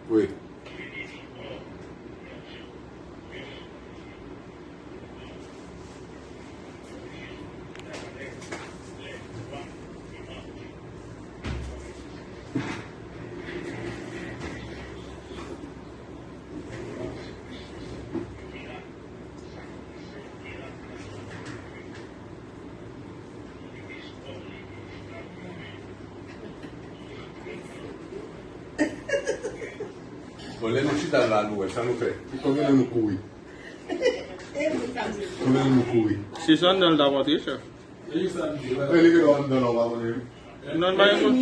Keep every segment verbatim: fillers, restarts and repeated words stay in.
Wi. Bon, lè nou chita la, nou wè, sa nou fè? Konbyen lè nou kouri? Konbyen lè nou kouri? Si se anndan l t ap antre, chèf. E li gen dwa anndan la, w pa konnen. Non, l pa gen moun.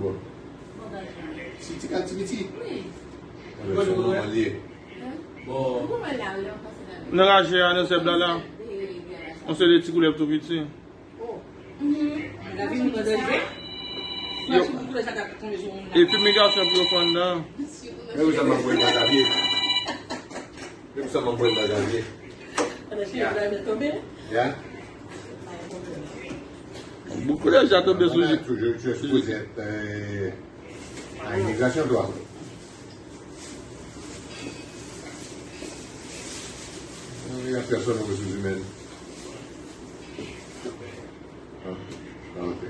Bon. Si ti ka ti piti. Anben, se yon nòmal ye. Nan raje a, nan zèb la, la. Yon seri de ti koulèv tou piti. Yo. E fimigasyon pou yo fè anndan. E ou sa m ap wè nan Xavier. Menm sa m ap wè nan Xavier. Ya. Ya. Bokou deja tonbe sou je. Toujou, tu es supposé être, euh, à immigration, toi. Il y a personne aux ressources humaines. Ah, ah, ok.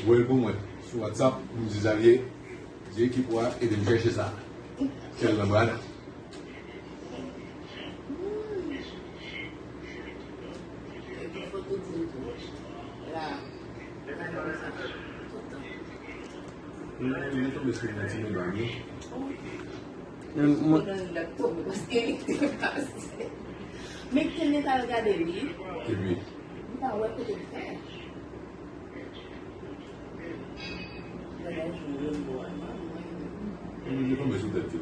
Voye l pou mwen sou WhatsApp, m di Xavier, di ekip ou a ede m chèche sa. Kèl nan bra l. Epi foto di l tou. La. Mwen, mwen tonbe sou yon ti medam, wi. Men mwen... Mwen nan lòt tonbe paske li te pase. Men kite nèt al gade li. Epi? M pa wè kote l fè. Mwen li tonbe sou tèt li.